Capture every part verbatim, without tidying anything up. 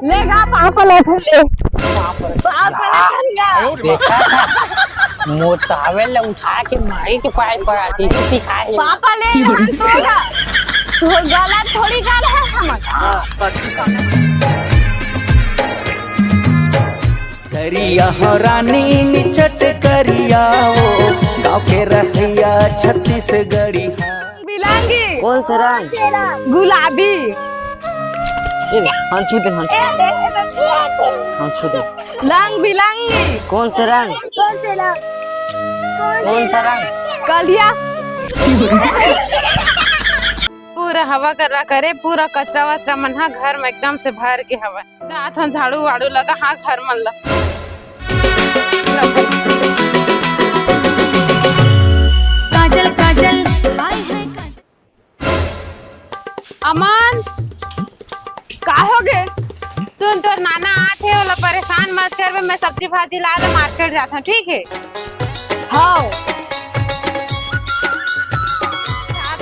ले गा, पापा ला उठा ले। पापा ला उठा ले। देखा था, मोतावेल ला उठा के मारी के पाए पड़ा थी, सिखाए। पापा ले गा, तो गा। तो गलत थोड़ी गल है हमर। हाँ, कथी समझ। करिया हो रानी निचट करिया वो, गाँव के रहैया छत्तीसगढ़िया। बिलांगी। कौन सा रंग? गुलाबी। ये ले, हम छू दे, हम छू दे। हम छू दे। रंग बिलांगी। कौन सा रंग? कौन सा रंग? कौन सा रंग? कलिया। पूरा हवा गर्रा करे, पूरा कचरा वचरा मन ह घर में एकदम से भर के हवा। जात हन झाड़ू वाड़ू लगा, हाँ, घर मन ला। काजल, काजल, हाय, हाय, काजल। अमन, का हो गे? सुन, तोर नाना आत हे, ओला परेशान मत करबे, मैं सब्जी भाजी ला ले, मार्केट जात हूँ, ठीक है? हाँ।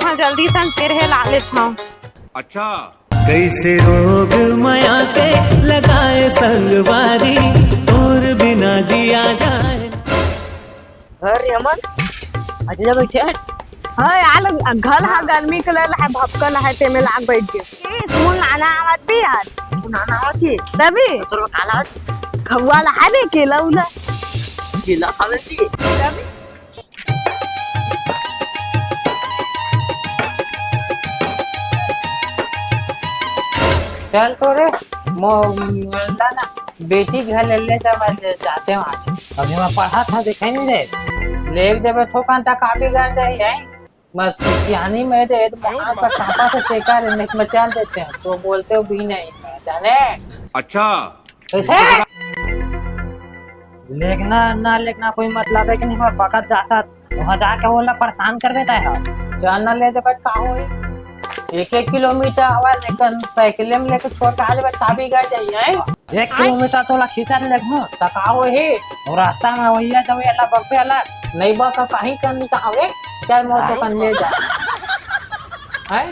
हाँ, जल्दी संग के रहे, ला लेत हूँ। अच्छा। कैसे रोग मया के लगाए संगवारी, तोर बिना जिया जाए। अरे अमन, अच्छा जा बैठे आज। हाँ यार, घर हा गर्मी के लेल है, भपकल है, तेमे लाग बैठ गए। ए, तू नाना आवत भी आज। तू नाना आवत छी? तभी। तो तोर काला आवत छी? खौआ ला है बे, केला उला। केला खावे छी? तभी। चल तो रे, मो-, मोला ना बेटी घर ले ले जा, मैं जाते हूँ आज। अभी मैं पढ़ा था, दिखाई नहीं दे। ले जब ठोकन तक काफी घर जाई है। मैं सियानी में दे, तो वहाँ पर कापा से टेका ले, नहीं मैं चल देते हैं। तो बोलते हो भी नहीं, जाने। अच्छा। कैसे? लेखना ना लेखना कोई मतलब है कि नहीं, मैं बकत जाता, वहाँ जाके बोला परेशान कर देता है। चल ना ले जब का होई? एक एक किलोमीटर आवाज एक साइकिल में लेके छोड़ के आ जब का भी गर जाई है। एक किलोमीटर तोला खींचा ले लेखना, त का होई? और रास्ता में वही है, जब ये लबक पे अलग। नहीं बा का कहीं कर नहीं कहा वे, चल मोर तो कन ले जा। हैं?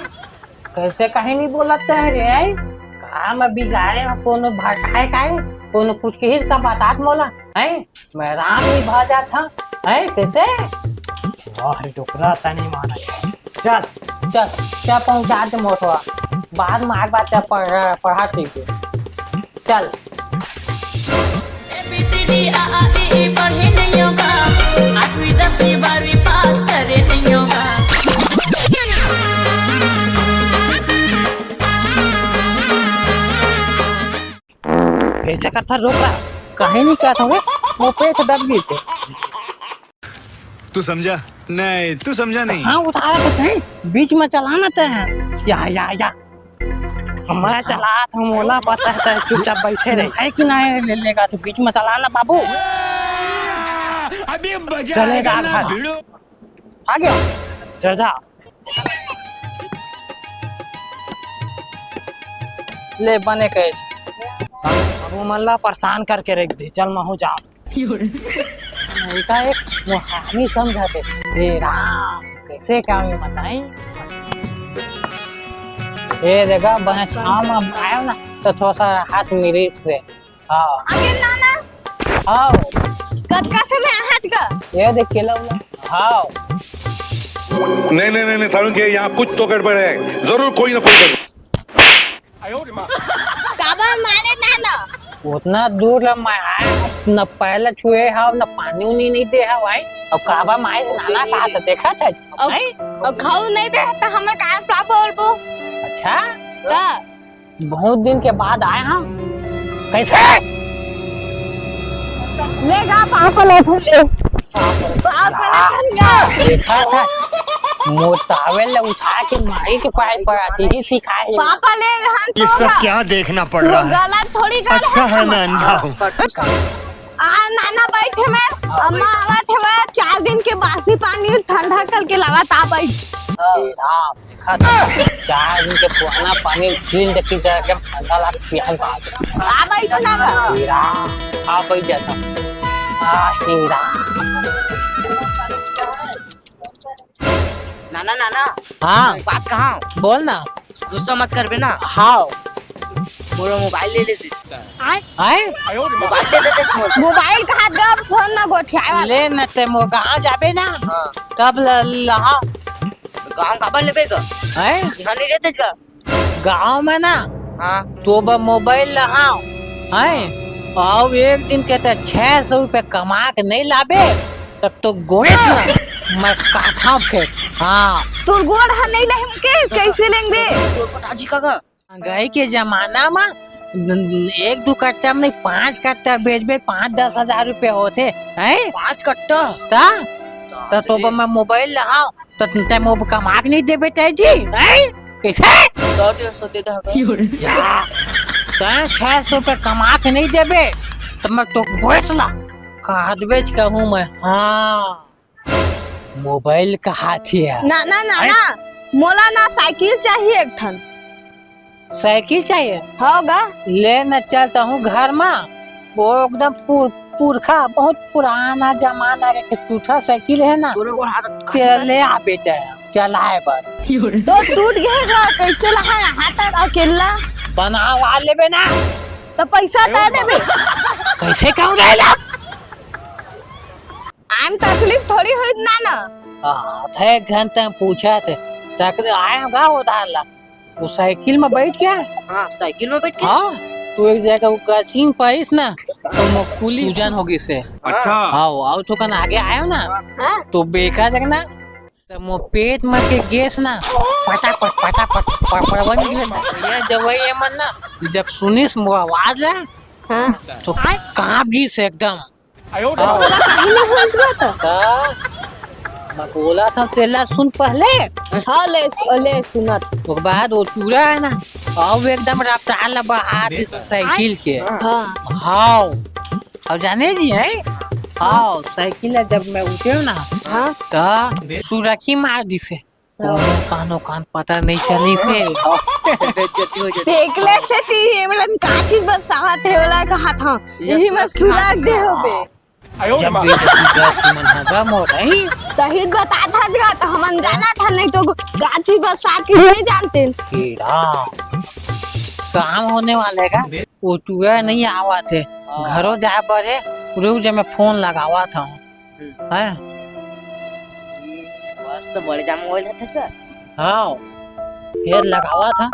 कैसे कहीं नहीं बोलत है रे, हैं? काम बिगाड़े में कोनो भटकाए काहे? कोनो कुछ कहिस का बतात मोला, हैं? मैं राम नहीं भा जात हूँ, हैं? कैसे? वाह रे डोकरा, तै नहीं माना। चल। चल, क्या पहुँचा दे मोटवा। बाद में आग बात क्या पढ़ा, पढ़ा ठीक है। चल। एबीसीडी आ आ ई ई पढ़े नहीं होगा, आठवीं दसवीं बारहवीं पास करे नहीं होगा। कैसे करता रोक रहा? कहीं नहीं कहता हूँ, वो पेट दब गई से। तू समझा? नहीं, तू समझा नहीं। हाँ, उतारा तो है, बीच में चलाना तो है। या, या, या। मैं चलात हूँ, मोला पता है, तै चुपचाप बैठे रहे। है कि नहीं, ले लेगा तो बीच में चलाना बाबू। अभी मजा चलेगा आएगा ना घर। भिड़ो। आ गया? चल जा। ले बने कहे। अब वो मन ला परेशान करके रख दी, चल महू जा। नहीं का एक मुहानी समझा दे। हे राम, कैसे क्या मैं बताई? ये जगह बने छाव में आयो ना, तो थोड़ा सा हाथ मिरिस दे। हाँ। अरे नाना। हाँ। कतका समय आहज का? ये देख केला उला। हाँ। नहीं, नहीं, नहीं, नहीं, सारुण के यहाँ कुछ तो गड़बड़ है, जरूर कोई ना कोई गड़बड़। काबर मारे नाना? उतना दूर ला मैं आए, न पहले छुए हव, न पानी उनी नहीं दे हव भाई। अब काबर मारे नाना कहा तो देखा था? अब, हैं? अब खाऊ नहीं दे तो हमें काय पाप बोलबो? अच्छा? का? बहुत दिन के बाद आए हम। कैसे? ले जा, पापा ले, ले। पापा ले, ले। देखा था? मोतावेल ले उठा के मारी के पाए पड़ा थी, ही सिखाए। पापा ले, हम ये तो सब का? क्या देखना पड़ तो रहा है? गलत थोड़ी कर अच्छा रहे है, हम। मैं अंधा हूँ। आ, नाना बैठे में, अम्मा आवत हवे, चार दिन के बासी पानी ठंडा करके लावत आ बैठ। हाँ। देखा था, चार दिन के पुराना पानी चिल्ड की जगह के ठंडा ला के पिया था। आ बैठ ना बा। हीरा, आ बैठ जाता। आ, हीरा। नाना, नाना। हाँ। एक बात कहा। बोल ना। गुस्सा मत करबे ना। हाँ। मोला मोबाइल ले लेते। आय? मोबाइल ले लेते मोला। मोबाइल कहात गा, फोन म गोठियाए वाला। ले न ते मोर गाँव जाबे ना, हाँ। तब ल-, लहा। गाँव काबर लेबे गा? आय? यहाँ नहीं रहते का? गाँव में ना, हाँ। तो बर मोबाइल लहाव, हैं? अउ एक दिन के ते छह सौ रुपया कमा के नहीं लाबे, तब तो गोएच ला, मैं काथा फेर। हाँ। तोर गोड़ ह नहीं लहिम के, कैसे लेंगे? तोर पटाजी का गा? महंगाई के जमाना में न-, न-, एक दू कट्टा में नहीं, पांच कट्टा बेचबे, पांच दस हजार रुपया होथे, हैं? पांच कट्टा? ता? ता त तो दे। मैं मोबाइल लहाव, त तै मोब कमा के नहीं देबे, ताई जी, हैं? कैसे? सौ डेढ़ सौ दे दे हका। या, तै छह सौ रुपया कमा के नहीं देबे, त मैं तो गोएच ला कादबेच कहूँ मैं, हाँ। मोबाइल कहाथे। ना, ना, ना, हैं? ना। मोला ना साइकिल चाहिए एक ठन। साइकिल चाहिए? हो गा। ले न चलता हूँ घर मा। वो एकदम पुर-, पुरखा, बहुत पुराना जमाना के टूटा साइकिल है ना। तोरे को हाथ ते ले आ बेटा, चलाए बर। तो टूट गए गा, कैसे लहा यहाँ तक अकेला? बनावा लेबे ना। तो पैसा दे देबे। कैसे कहूँ रहेला? आम तकलीफ थोड़ी होई ना ना। हाँ, थे घंटे में पूछा थे, तकलीफ आया गा उधार ला। वो साइकिल में बैठ के? हाँ, साइकिल में बैठ के। हाँ, तो एक जगह वो गाछी में पाइस ना, तो मोर कुली सूजन हो गई से। अच्छा। हाँ, आओ तो कन आगे आयो ना, हाँ। तो बेका जग ना, तो मोर पेट में के गैस ना, पटापट, पटापट, पड़वा निकले। ये जब वही ये मन ना, जब सुनिस मोर आवाज ला, हाँ। तो कांप गई से एकदम। आयो रे। तोला काहे नहीं होइस बा त? का? मैं बोला था तेला सुन पहले। हाँ, ले सु-, ले सुनत। ओकर बाद वो टूरा है ना, अब एकदम रफ्तार ला बढ़ा दिस साइकिल के। हाँ। हाँ। अब जाने जी है? हाँ, साइकिल ला जब मैं उठे ना, हाँ। त सुरखी मार दिसे। कोनो कानो कान पता नहीं चली से। देख ले से ती, ये वाला का चीज बसावत है, वाला कहा था। यही मैं सुराग दे होबे। जब बेटा सुराग मन हगा मोर, हैं? तही बता था जगा, तो हमन जाना था, नहीं तो गाछी बसा के नहीं जानते। हे राम, शाम होने वाले का, वो टूरा नहीं आवा थे, हाँ। घरों जाए बर है, रुक जा, मैं फोन लगावा था। हम्म। हैं? ये आवाज तो बड़े जाम मोबाइल रहता का? हाँ, फिर लगावा था।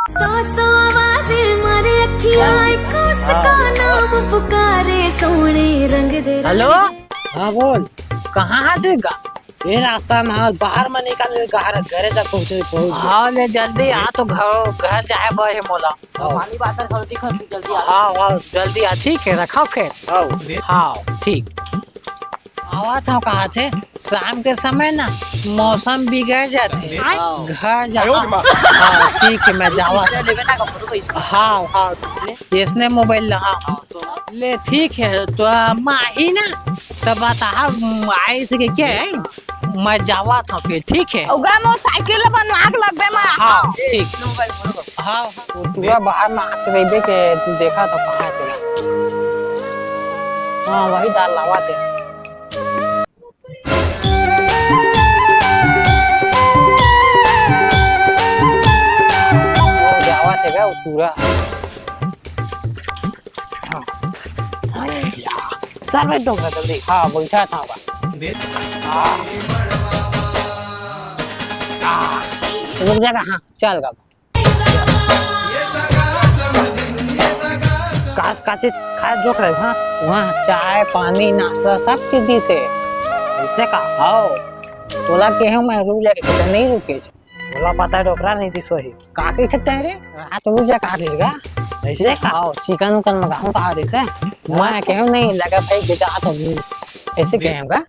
सौ सौ आवाजें मारे अखियाँ, एक उसका नाम पुकारे, सोने रंग दे हेलो? हाँ, बोल। कहाँ है जी गा? ये रास्ता में, हाँ, बाहर में निकाल के घर, घरे तक पहुँचे, पहुँच गए। हाँ, ले जल्दी आ, तो घर, घर जाए बर है मोला। हाँ। पानी बातर घर दिखा, तू जल्दी आ। हाँ, हाँ, जल्दी आ, ठीक है, रखा फिर। हाँ। हाँ, ठीक। आवत हव, कहा थे, शाम के समय ना मौसम बिगड़ जाथे। हाँ। घर जा। आयो रे माँ। हाँ, ठीक है, मैं जावा इसने था। लेबे ना कपड़ो को इसने। हाँ, हाँ, इसने? इसने मोबाइल ला, हाँ। हाँ, तो ले, ठीक है, तो, आ, माही ना, तब बता, हम आए से के क्या है? मैं जावा था फिर, ठीक है? ओगा मोर साइकिल बनवा के लगबे मैं। हाँ, ठीक। इसने मोबाइल खोलो। हाँ, हाँ। वो टूरा बाहर में आके रहिबे के, तू देखा तो कहाँ के। हाँ, वही दाल लावा थे। वो जावा थे गा, वो टूरा। हाँ। चल भाई, डोकरा जल्दी। हाँ, बैठा था बा। हाँ। हाँ। रुक जाएगा, हाँ, चल गा। का, का चीज खाए जोक रहे, हाँ? वहाँ चाय, पानी, नाश्ता सब चीज दिस हे। ऐसे का? हव। तोला केहेंव मैं, रुक जाके, किधर नहीं रुके। तोला पता है डोकरा नहीं दिस होही। का कहिथे तैं रे? रात रुक जा कहा दिस गा? ऐसे का? हव, चिकन उकन मंगाहूँ कहा दिस हे। मैं अच्छा। केहेंव नहीं, लगा भाई के जात होही। ऐसे केहेंव गा?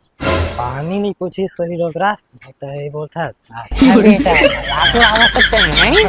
पानी नहीं पूछिस होही डोकरा, तो ये बोलता। अच्छा बेटा, रात में आवा सकते हैं, नहीं?